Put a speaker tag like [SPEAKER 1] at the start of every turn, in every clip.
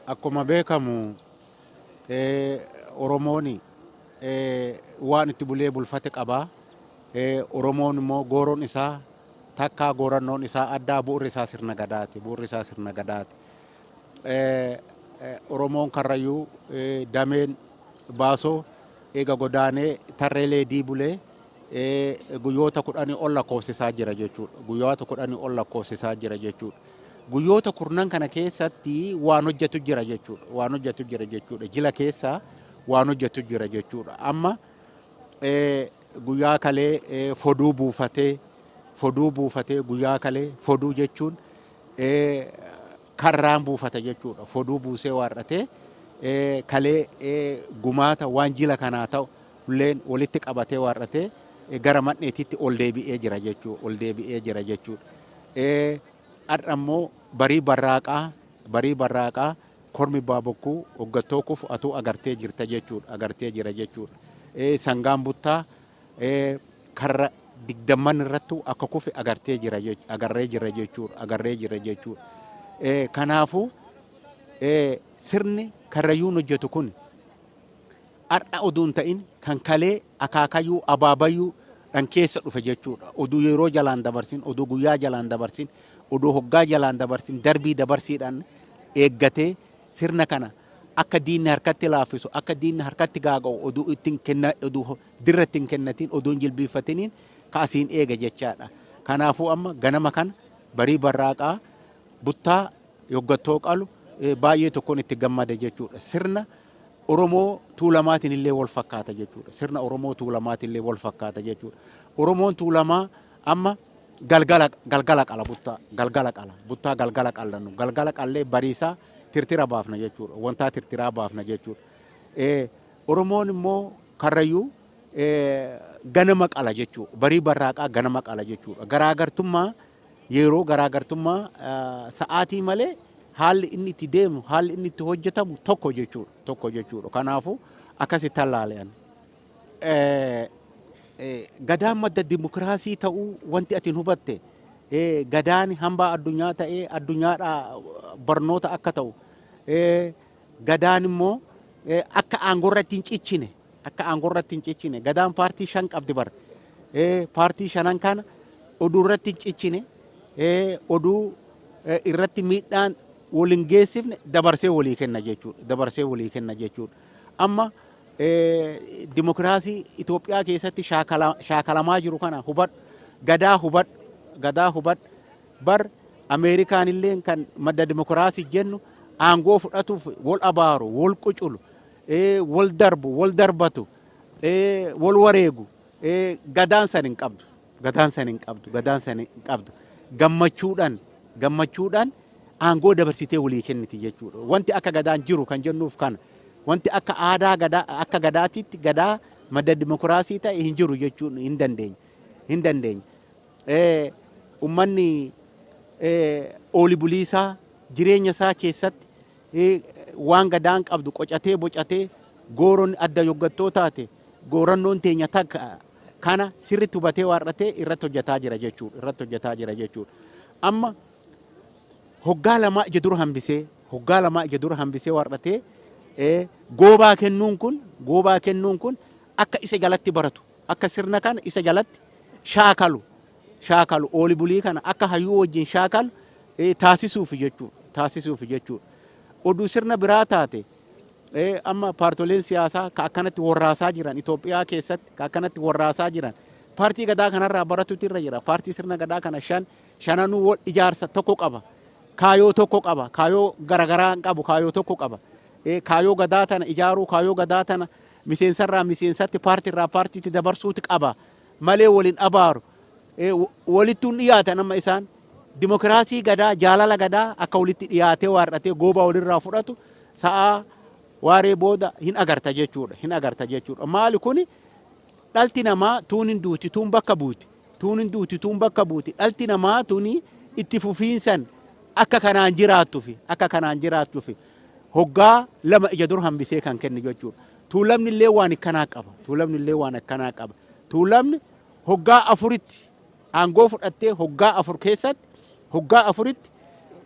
[SPEAKER 1] Akkuma beekamu Oromoon waan itti bulee bulfate qaba. Oromoon immoo gooroon isaa takkaa goorannoon isaa addaa, bu'urri isaa sirna gadaati. Bu'urri isaa sirna gadaati. Oromoon Karrayyuu dameen Baasoo eega godaanee tarreelee diibulee guyyoota 10 ol lakkoofsisaa jira jechuudha. Guyyoota 10 ol lakkoofsisaa jira jechuudha. Guyyoota kurnan kana keessatti waan hojjetu jira jechuudha. Waan hojjetu jira jechuudha. Jila keessa waan hojjetu jira jechuudha. Amma guyyaa kalee foduu buufatee, foduu buufatee, guyyaa kalee foduu jechuun karraan buufata jechuudha. Foduu buusee waarratee kalee gumaata waan jila kanaa ta'u illeen walitti qabatee waarratee gara man'eetitti ol deebi'ee jira jechuudha. Ol deebi'ee jira jechuudha. Har'a immoo barii barraaqaa, barii barraaqaa kormi baabokkuu hoggattoo kufu atuu agartee jirta jechuudha. Agartee jira jechuudha. Sangaan buttaa karra 20 irrattuu akka kufe agartee jira, agarree jira jechuudha. Agarree jira jechuudha. Kanaafuu sirni Karrayyuun hojjetu kun har'a oduu hin ta'in kan kalee akaakayyuu abaabayyuu dhan keessa dhufe jechuudha. Oduu yeroo jalaan dabarsin, oduu guyyaa jalaan dabarsin, oduu hoggaa jalaan dabarsin, darbii dabarsiidhaan eeggatee sirna kana akka diinni harkatti laaffisu, akka diinni harkatti gaaga'u oduu ittiin kenna, oduu dirra ittiin kennatiin, oduu hin jilbiiffatiniin kaasiin eega jechaadha. Kanaafuu amma ganama kana barii barraaqaa buttaa yoggattoo qalu baay'ee tokkoon itti gammada jechuudha. Sirna Oromoo Tuulamaatiin illee wal fakkaata jechuudha. Sirna Oromoo Tuulamaatiin illee wal fakkaata jechuudha. Oromoon Tuulamaa amma galgala galgala qala buttaa, galgala qala buttaa, galgala qallannu, galgala qallee bariisaa tirtira baafna jechuudha. Wantaa tirtiraa baafna jechuudha. Oromoon immoo Karrayyuu ganama qala jechuudha. Barii barraaqaa ganama qala jechuudha. Garaagartummaa yeroo, garaagartummaa sa'aatii malee haalli inni itti deemu, haalli inni itti hojjetamu tokko jechuudha. Tokko jechuudha. Kanaafuu akkasitti allaale'an. Gadaan madda dimokiraasii ta'uu wanti ati hin hubatte, gadaan hambaa addunyaa ta'ee addunyaadhaa barnoota akka ta'u, gadaan immoo akka aangorratti hin cichine, akka aangorratti hin cichine. Gadaan paartii 5 qabdi bar. Paartii shanan kana oduu irratti hin cichine, oduu irratti miidhaan waliin geessifne dabarsee walii kenna jechuudha. Dabarsee walii kenna jechuudha. Amma dimokiraasii Itoophiyaa keessatti shaakalamaa jiru kana hubadhu. Gadaa hubadhu. Gadaa hubadhu. Bar Ameerikaan illee kan madda dimokiraasii jennu aangoo fudhatuuf wal abaaru, wal quculu, wal darbu, wal darbatu, wal wareegu. Gadaan san hin qabdu. Gadaan san hin qabdu. Gadaan san hin qabdu. Gammachuudhaan, gammachuudhaan aangoo dabarsitee walii kenniti jechuudha. Wanti akka gadaan jiru kan jennuuf kana. Wanti akka aadaa gadaa, akka gadaatitti gadaa madda dimokiraasii ta'e hin jiru jechuun hin dandeenye. Hin dandeenye. Uummanni ooli buliisaa jireenya isaa keessatti waan gadaan qabdu qocatee bocatee gooroon adda yoggattoo taate goorannoon teenya takka kana sirriitti hubatee waarratee irratti hojjetaa jira jechuudha. Irratti hojjetaa jira jechuudha. Amma hoggaa lamaa ija dura hambisee, hoggaa lamaa ija dura hambisee waarratee goobaa kennuun kun, goobaa kennuun kun akka isa jalatti baratu, akka sirna kana isa jalatti shaakalu, shaakalu ooli bulii kana akka hayyuu wajjin shaakalu taasisuuf jechuudha. Taasisuuf jechuudha. Oduu sirna biraa taate, amma paartoleen siyaasaa ka akkanatti warraasaa jiran Itoophiyaa keessatti, ka akkanatti warraasaa jiran paartii gadaa kanarraa baratuutu irra jira. Paartii sirna gadaa kana shan shananuu wal ijaarsa tokko qaba. Kaayoo tokko qaba. Kaayoo garaagaraa hin qabu. Kaayoo tokko qaba. Kaayoo gadaa tana ijaaruu, kaayoo gadaa tana miseensarraa miseensatti, paartiirraa paartiitti dabarsuuti qaba. Malee waliin abaaru. Walittuun dhiyaatan amma isaan dimokiraasii gadaa, jaalala gadaa akka walitti dhiyaatee waarratee goobaa walirraa fudhatu sa'aa waaree booda hin agarta jechuudha. Hin agarta jechuudha. Maali kuni? Dhalti namaa tuun hin duuti, tuun bakka buuti. Tuun hin duuti, tuun bakka buuti. Dhalti namaa tuni itti fufiinsan akka kanaan jiraattufi, akka kanaan jiraattufi hoggaa lama ija dur hambisee kan kennu jechuudha. Tuulamni illee waan akkanaa qaba. Tuulamni illee waan akkanaa qaba. Tuulamni hoggaa afuritti aangoo fudhattee hoggaa 4 keessatti, hoggaa afuritti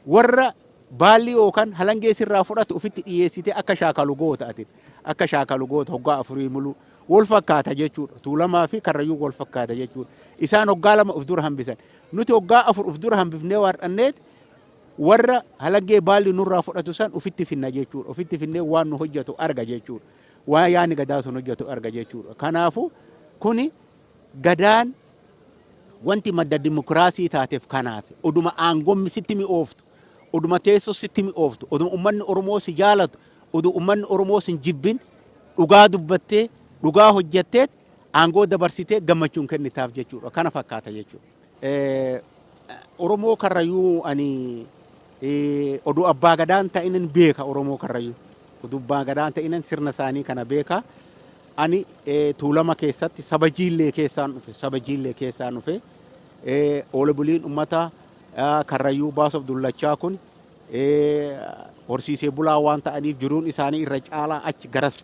[SPEAKER 1] warra Baalli yookaan halangee sirraa fudhatu ofitti dhiyeessitee akka shaakalu goota ati. Akka shaakalu goota hoggaa afurii muluu wal fakkaata jechuudha. Tuulamaa fi Karrayyuu wal fakkaata jechuudha. Isaan hoggaa 2 of dura hambisan. Nuti hoggaa 4 of dura hambifnee waar'anneet warra halangee baalli nurraa fudhatu san ofitti finna jechuudha. Ofitti finnee waan nu hojjetu arga jechuudha. Waan yaani gadaa sun hojjetu arga jechuudha. Kanaafuu kuni gadaan wanti madda dimokiraasii taateef kanaaf oduma aangommi sitti mi'ooftu, oduma teessoo sitti mi'ooftu, oduma uummanni Oromoo si jaalatu, oduma uummanni Oromoo si hin jibbin dhugaa dubbattee dhugaa hojjettee aangoo dabarsitee gammachuun kennitaaf jechuudha. Kana fakkaata jechuudha. Oromoo Karrayyuu ani oduu abbaa gadaan ta'inin beeka. Oromoo Karrayyuu oduu abbaa gadaan ta'inin sirna isaanii kana beeka. Ani Tuulama keessatti saba jiillee keessaan dhufe, saba jiillee keessaan dhufe. Oole buliin uummata Karrayyuu baasuuf dullachaa kun horsiisee bulaa waan ta'aniif jiruun isaanii irra caalaa achi garas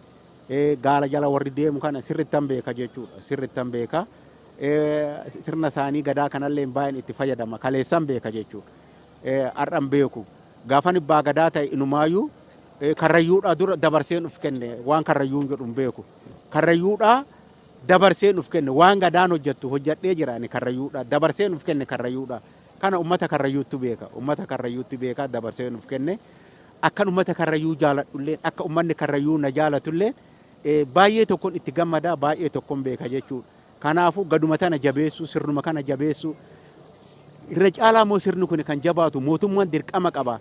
[SPEAKER 1] gaala jala warri deemu kana sirrittan beeka jechuudha. Sirrittan beeka. Sirna isaanii gadaa kanallee baay'een itti fayyadama. Kaleessan beeka jechuudha. Har'an beeku. Gaafan abbaa gadaa ta'e inumaayyuu Karrayyuudhaa dura dabarseen uf kenne waan Karrayyuun jedhu hin beeku. Karrayyuudhaa dabarseen uf kenne waan gadaan hojjettu hojjedhee jira ani Karrayyuudhaa dabarseen uf kenne Karrayyuudhaa. Kana uummata Karrayyuuttu beeka. Uummata Karrayyuuttu beeka dabarseen uf kenne. Akkan uummata Karrayyuu jaaladhullee akka uummanni Karrayyuu na jaalatullee baay'ee tokkoon itti gammada, baay'ee tokkoon beeka jechuudha. Kanaafuu gaduma tana jabeessuu, sirnuma kana jabeessuu irra caalaa immoo sirni kun kan jabaatu mootummaan dirqama qaba.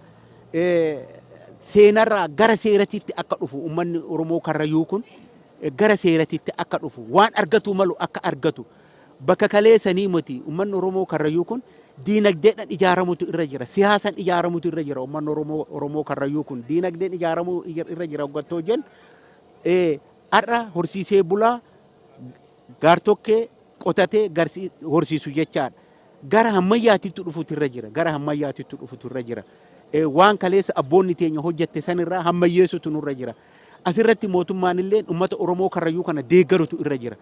[SPEAKER 1] Seenarraa gara seeratiitti akka dhufu uummanni Oromoo Karrayyuu kun gara seeratiitti akka dhufu waan argatu malu akka argatu bakka kaleessanii miti. Uummanni Oromoo Karrayyuu kun diinagdeedhaan ijaaramutu irra jira, siyaasaan ijaaramutu irra jira. Uummanni Oromoo Karrayyuu kun diinagdeen ijaaramuu irra jira hoggattoo jennu har'a horsiisee bulaa gaartokkee qotatee horsiisu jechaadha. Gara ammayyaatitti dhufutu irra jira. Gara ammayyaatitti dhufutu irra jira. Waan kaleessa abboonni teenya hojjette sanirraa hammayyeessutu nurra jira. Asirratti mootummaan illee uummata Oromoo Karrayyuu kana deeggarutu irra jira.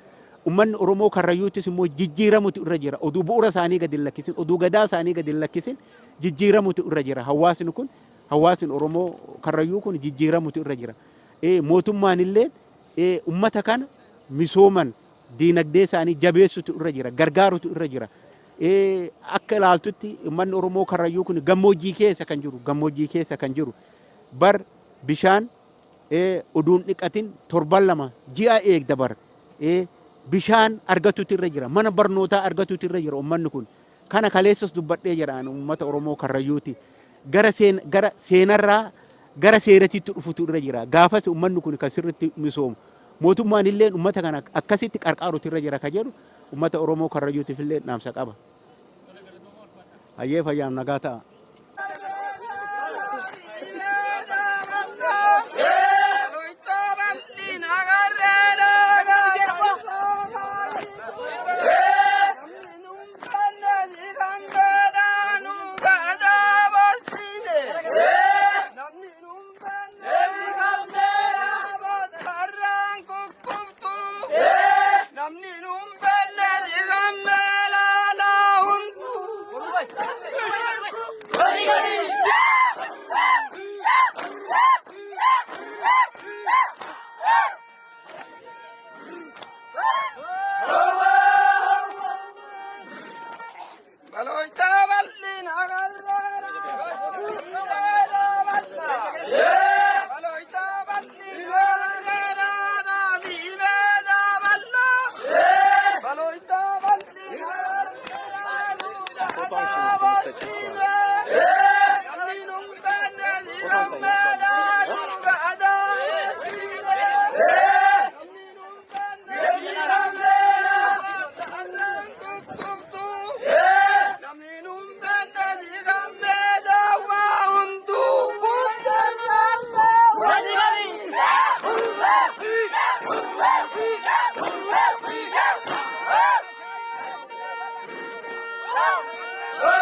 [SPEAKER 1] Uummanni Oromoo Karrayyuuttis immoo jijjiiramutu irra jira. Oduu bu'uura isaanii gadi hin lakkisin, oduu gadaa isaanii gadi hin lakkisin jijjiiramutu irra jira. Hawaasni kun, hawaasni Oromoo Karrayyuu kun jijjiiramutu irra jira. Mootummaan illee uummata kana misooman diinagdee isaanii jabeessutu irra jira, gargaarutu irra jira. Akka ilaaltutti uummanni Oromoo Karrayyuu kun gammoojjii keessa kan jiru, gammoojjii keessa kan jiru. Bar bishaan oduun dhiqatin torban 2 ji'a eegda bar. Bishaan argatutu irra jira, mana barnootaa argatutu irra jira uummanni kun. Kana kaleessas dubbadhee jira ani uummata Oromoo Karrayyuuti. Gara seenarraa gara seeratiitti dhufutu irra jira. Gaafas uummanni kun kan sirriitti misoomu. Mootummaan illee uummata kana akkasitti qarqaarutu irra jira ka jedhu uummata Oromoo Karrayyuutiif illee dhaamsa qaba. Hayyee fayyaam nagaa ta'a.
[SPEAKER 2] Woo!